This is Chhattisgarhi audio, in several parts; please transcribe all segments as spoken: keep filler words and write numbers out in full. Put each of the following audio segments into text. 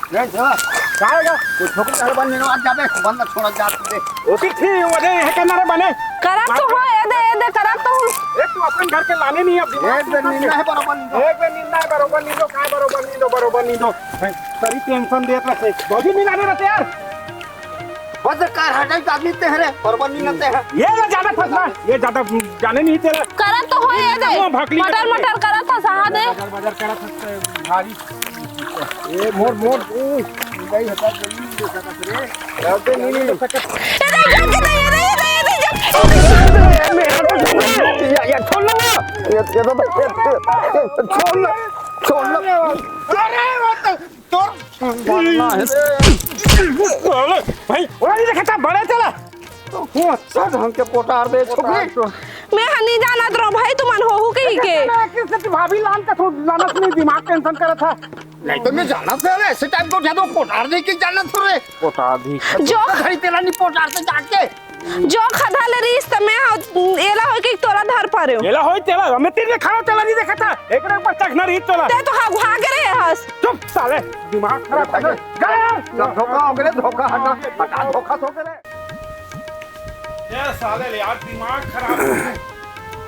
ए, जा। का होगा? वो छोकरी घर बंद नहीं, आज जाबे, बंद छोड़ा जा तू दे। ओती थी, वो दे, ये करना रे बने। करत तो हो, ये दे, ये दे, करत तो हूँ। ए, तू अपन घर के लाने नहीं, अब दिमाग एक बेर नींद है, बरोबर नींद। एक बेर नींद है, बरोबर नींद, का बरोबर नींद, बरोबर नींद। सरी टेंशन देत रहते। भौजी नहीं लाने रहते यार। बस कार हटाई तो आदमी ते हरे, बरोबर नींद ते है। ये ना ज्यादा फंसना, ये ज्यादा जाने नहीं तेरा। करत तो हो, ये दे। वो भकली मटर, करत मटर करत था, सहा दे। बजर, बजर करत था, भारी। ए, मोर, मोर, ए, गई हटा, जल्दी दे सकत रे। रहते नहीं, नहीं दे सकत। ये दे, ये दे, ये दे, ये दे, ये दे, ये दे। या, या, छोड़ ना। ये, ये तो, ये, ये, ये, छोड़ ना, छोड़ ना। अरे, वो तो, तो, साले, भाई, वो नहीं देखा था, बड़े चला। वो अच्छा ढंग के पोटार दे, छोकरी। मैं ह नहीं जानत रहो भाई, तुमन होहू कही के। मैं किस से भाभी लान का थोड़ा लानत नहीं, दिमाग टेंशन करत था। नहीं तो मैं जानत से ऐसे टाइम को ज्यादा पोटार दे के जानत हो रे। पोटार दी। जो तो घड़ी तेला नहीं पोटार से जाके। जो खधा ले रहीस त मैं ह एला होई के तोला धर पारेव। एला होई तेला, हमें तीर में खाना तेला नहीं देखा था। एक ऊपर चखना रही तोला। ते तो हा घुआ के रहे हस। चुप साले, दिमाग खराब कर दे। जा यार। धोखा हो गए, धोखा हटा, हटा, धोखा हो गए। ए साले ले यार, दिमाग खराब हो गया।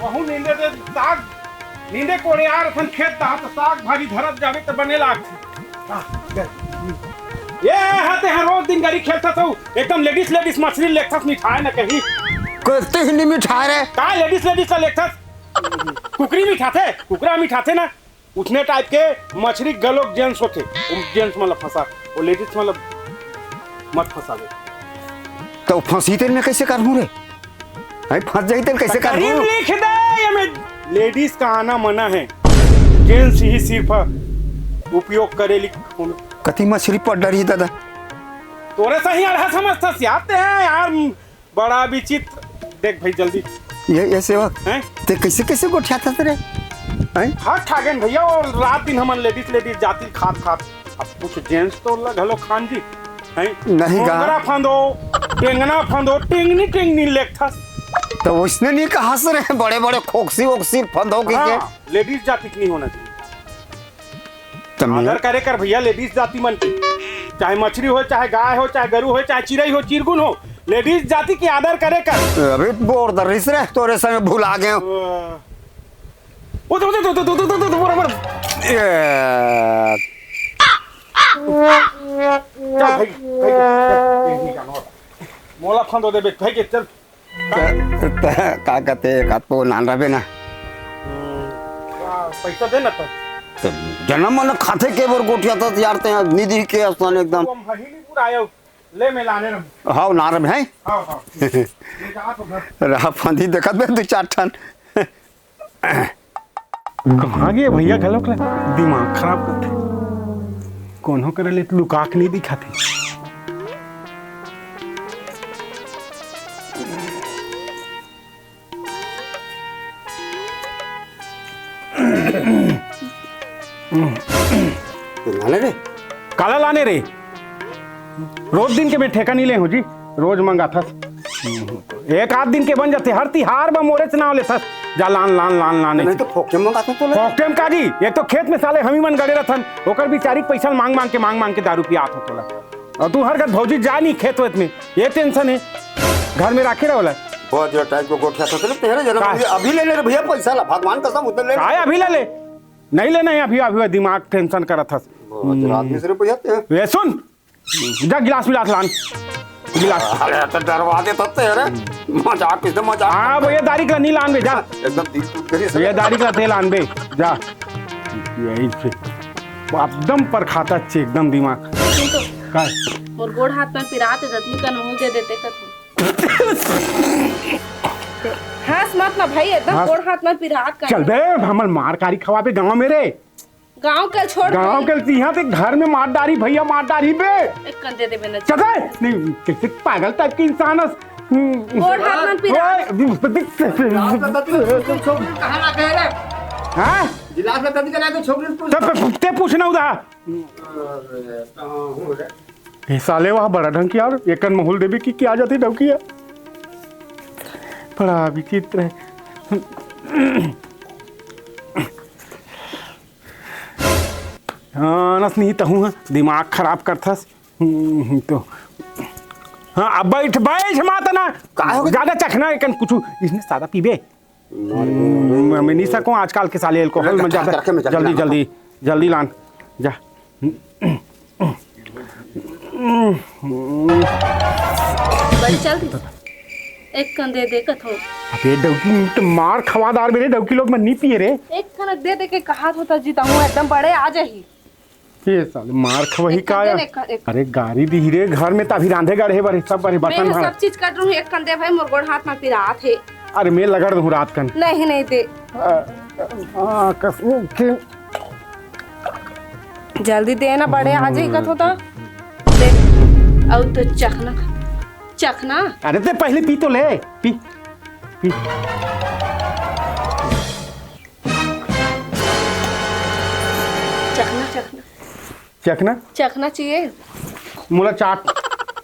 कहूँ नींदे दे साग, नींदे कोड़े यार, अपन खेत दा तो साग भाजी धरत जावे तो बने लागथे। आ, गए। ये हाथे हर रोज दिन गरी खेलता तो एकदम लेडीज लेडीज मछली लेखस मिठाए न कहीं। करते ही नहीं मिठाए रे। का लेडीज लेडीज ला लेखस? कुकरी मिठाथे, कुकरा मिठाथे ना। उसने टाइप के मछली गलोक जेंट्स होथे, वो जेंट्स मतलब फंसा, वो लेडीज मतलब मत फंसावे। तो फंसी तेल में कैसे करहूँ रे? भाई फंस जाई तेल कैसे करीब करहूँ? लिख दे, ये में लेडीज का आना मना है, जेंट्स ही सिर्फ उपयोग करे लिख। कति मछली पड़ डरी दादा? तोरे सही अड़हा समझता सियाते हैं यार। बड़ा विचित्र। देख भाई, जल्दी। ये, ये सेवक, हैं? ते कैसे, कैसे गोठियाथस रे? हैं? हक खा गेन भैया, और रात दिन हमन लेडीज, लेडीज जाति खात, खात। अब कुछ जेंट्स तो लग हलो खान जी, हैं? नहीं गा। मोंगरा फंदो, टेंगना फंदो, टेंगनी, टेंगनी लेखथस। तो उसने नहीं कहा सर, बड़े, बड़े खोकसी, वोकसी फंदो की हाँ, के? लेडीज जाति के नहीं होना चाहिए। तब आदर करे कर भैया, लेडीज जाति मन के, चाहे मछली हो, चाहे गाय हो, चाहे गरु हो, चाहे चिरई हो, चिरगुन हो, लेडीज जाति के आदर करे कर। अबे बोर दर्रिस रे, तोरे संग भुला गए। ओ, दे, दे, दे, बराबर। ए। चल भाई, भाई, चल, ये नहीं जानो। मोला फंदो दे बे, भाई के चल। त-, त-, का कहते, एक हाथ पो नान रहे ना। हम्म, का पैसा दे ना तो। तो जनम मन खाथे के बर गोठियाथस यार ते निधि के असन एकदम। हम हही नहीं पूरा आयो, ले मैं लाने रम। हाव, नान रहे हैं। हाव, हाव। ये जा तो घर। रहा फंदी देखत बे दू चार ठन। कहाँ गे भैया घलोक ला दिमाग खराब करथे। कोनो करा ले लुका के नहीं दिखाथे। लाने रे। काला लाने रे? रोज दिन के मैं ठेका नहीं ले हूँ जी, रोज मंगाथस। एक आध दिन के बन जाथे, हर तिहार बर मोरेच नाव लेथस। जा लान, लान, लान, लान। नहीं तो फोकटे में मंगाथस तो ले। फोकटे में का जी? एक तो खेत में साले हमी मन गड़े रथन, ओकर बिचारी के पैसा मांग मांग के, मांग मांग के दारू पियात हो तोला। और तू हर घर भौजी जा नहीं खेत वेत में, ये टेंशन है। घर में राखे रहो ला। बहुत जो टाइप को गोठियाथस तो ले, तेरे जन्म का? अभी, अभी ले ले रे भैया पैसा ला, भगवान कसम उधर ले ले। काय अभी ले ले? नहीं लेना है अभी, अभी दिमाग टेंशन करत हस। बहुत रात में सिर्फ भैया ते। ये सुन, जा गिलास विलास लान। गिलास। अरे, तो डरवा दे तो तेरे। मजाक, किसने मजाक हाँ, करता वो ये है? दारी का नहीं लान बे, जा। एकदम दिल टूट गई ये सर। दारी का तेल आन बे, जा। यही से। वो एकदम पर खाता चे, एकदम दिमाग। सुन तो। का? मोर गोड़ हाथ में पिरात है, दतनी का नहू दे देते कथू। हंस मत ना भाई, एकदम हाँ। गोड़ हाथ में पिरात का। चल बे, हमन मार कारी खवाबे गांव में रे। गांव के छोड़ गांव भाई। के इहाँ ते घर में मार डारी भैया, मार डारी बे। एक कंधे दे बेना। चल बे, नहीं, कैसे पागल टाइप के इंसान हस। गोड़ हाथ मन पिरा। ओए, छोकरी कहाँ ना कहे रे? हाँ? गिलास में तभी चला तो छोकरी पूछ। तब ते पूछना उदा। अरे, कहाँ हूँ रे? ए साले वाह, बड़ा ढंग की यार, एकन माहौल देबे की, क्या जाती डौकी है? बड़ा विचित्र है। हाँ। मानस नहीं तहूँ ह, दिमाग खराब करथस। हम्म, तो हाँ, अब बैठ, बैठ माता ना। का हो गया? ज्यादा चखना एकन कुछ, इसने सादा पीबे। हम्म, मैं नहीं सकूँ आजकल के साले alcohol में ज्यादा। जल्दी, जल्दी, जल्दी लान, जा। बड़ी चल, एक कन दे दे कथो। अबे डौकी, तो मार खवादार मेरे डौकी लोग मन नहीं पिए रे। एक कन दे दे के कहा होता जी, तहूँ एकदम बड़े आ जाही। ये साले मार खवही एक कन का दे यार? ना, एक कन, एक अरे गारी दी रे, घर में तभी रांधे गढ़े बर, सब बर बर्तन मैं भांड़ा। सब चीज कर रहूँ, एक कन दे भाई, मोर गोड़ हाथ में पिरात हे। अरे मैं लगड़ दूँ रात कन। नहीं, नहीं दे। आ, आ, कस-, के- जल्दी दे ना, बड़े आ जाई कथो तो। दे। अउ तो चखना, चखना। अरे ते पहले पी तो ले, पी, पी। चखना, चखना। चखना? चखना चाहिए। मोला चाट।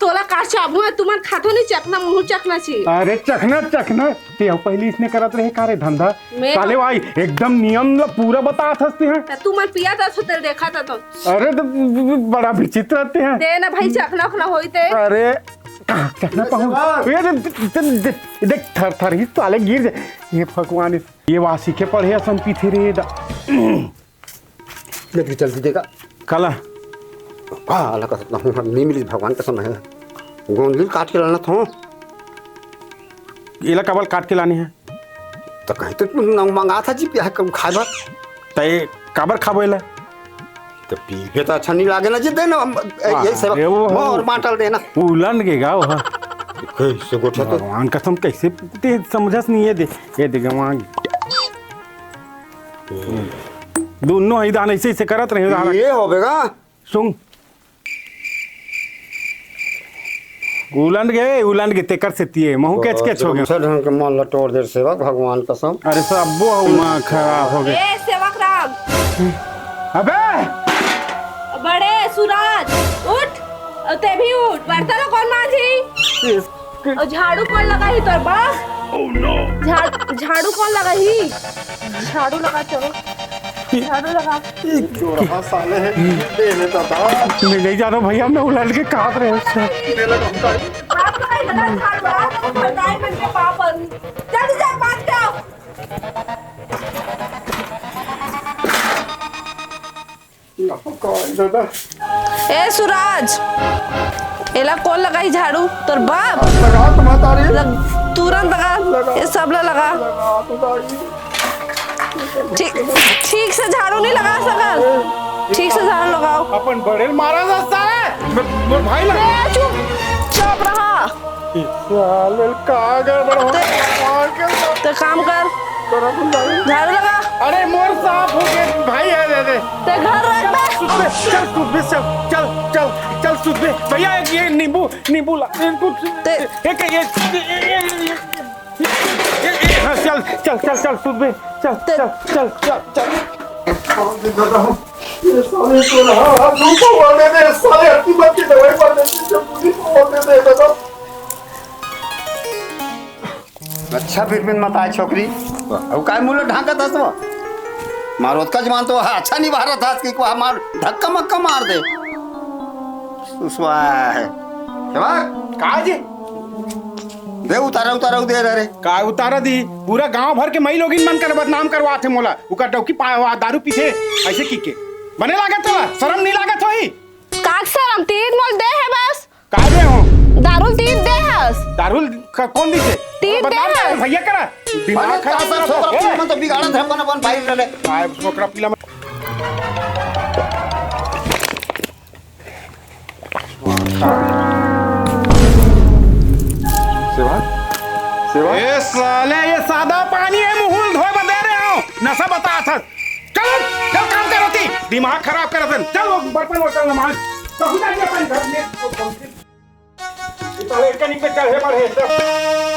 तोला का चाबू है? तुमन खाथो नहीं चखना, मुँह चखना चाहिए। अरे चखना, चखना। ते अउ पहले इसने करत रहे का रे धंधा? मैं साले भाई, एकदम नियम ला पूरा बतात हस ते हैं। त तुमन पिया था, तेल देखा था तो। अरे तो बड़ा विचित्र रहते हैं। दे ना भाई, चखना उखना होई ते। अरे कहाँ चखना पहुँच? ये दे, दे, दे, देख थर थर ही साले गिर जाए। ये भगवान, ये वासी के पढ़े असन पीथे रे दा। जल्दी, जल्दी देगा। काला? हाँ, अलग कसम, नहीं मिली, भगवान कसम है। गोंदली काट के लाना था। एला काबर काट के लाने है? तो कहीं तो मंगा था जी, प्याज कम खाए बर। तो ये काबर खाबो एला? तो पीबे तो अच्छा नहीं लागे ना जी, देना हम, ए, वाह, यही सेवा, ये वो मोर बांटल देना। उलन के गाँव है। कैसे गोठा तो? भगवान कसम, कैसे ते समझस नहीं ये दे, ये दे गवान। दोनों ही दान ऐसे, ऐसे करत रहे, दान। ये होबे गा। सुन। उलन गे, उलन गे, तेकर से तिये, महू कैच कैच हो गया। अच्छा ढंग के मन ला तोड़ दे सेवक, भगवान कसम। अरे सब वो हुआ खराब हो गया। ए, सेवक राम। अबे! बड़े सूरज, उठ, ते भी उठ, बर्तन ला कौन मांजी? अउ झाड़ू कोन लगाही तोर बाप? झाड़-, झाड़ू कोन लगाही? झाड़ू लगा, चलो। झाड़ू लगा। ये जो रहा साले है, दे लेता था। मैं नहीं जाना भैया, मैं उलट के काट रहे हूँ उससे। मेरा काम था। बाप का ही लगा झाड़ू, बाप का फटाई बन के पापन। जल्दी जा, बात क्या? ए सूरज, एला कोन लगाही झाड़ू? तोर बाप। लगा तो माता रे। लग-, तुरंत लगा। लगा। ये सब ला लगा। लगा तो दाई। ठीक, ठीक से झाड़ू नहीं लगा सकत। ठीक से झाड़ू लगाओ। अपन बड़े मारा था साले। मोर, मोर भाई लगा। ए, चुप, चुप रहा। साले का गड़बड़ हो ते, भगवान के साथ। ते काम कर। करा तो नहीं। झाड़ू लगा। अरे मोर साफ हो गए भाई, आ दे दे। ते घर रख बे। सुध बे, चल सुध बे, चल, चल, चल, चल सुध बे। भैया एक ये नींबू, नींबू ला। इनको ते एक ये, ये, ये, हाँ, चल, चल, चल, चल सुध बे, चल, ते चल, चल, चल, चल। ये साले तो रहा, हाथ मुंह को बोल दे दे, साले हड्डी मत की दवाई पड़ देती, जब तुझे को बोल दे दे, दादा। अच्छा, फिर बिन मताए छोकरी, अउ काय मुंह ढांकत हस वो? मारो ओतका जमान तो अच्छा नहीं भारत हस कि को हमार धक्का मक्का मार दे। सुसवा है। हे बा? का जी? दे उतारा, उतारा, दे रे। का उतारा दी? पूरा गांव भर के मई लोगिन मन कर बदनाम करवाथे मोला। उकर डौकी पा-, दारू पीथे, ऐसे की के। बने लागत तोला? शरम नहीं लागत होही? का शरम? तीन मोल दे है बस। का दे हो? दारू तीन दे हस। दारू ल-, क-, कौन दी थे? तीन दे बदनाम हस। कर भैया करा। दिमाग अरे, खराब का कर सब छोकरा दे। पीला मन तो बिगाड़त है अपन, अपन भाई लड़े। काय छोकरा पीला मन। सेवा? सेवा? ए साले, ये सादा पानी है, मुंह धोए बर दे रहे हो। नशा बता था। चल, चल काम कर होती। दिमाग खराब कर होती। चल वो बर्तन वर्तन मांज। तो हम जाइए अपन घर में। ये साले एक कनिक में चढ़े बढ़े।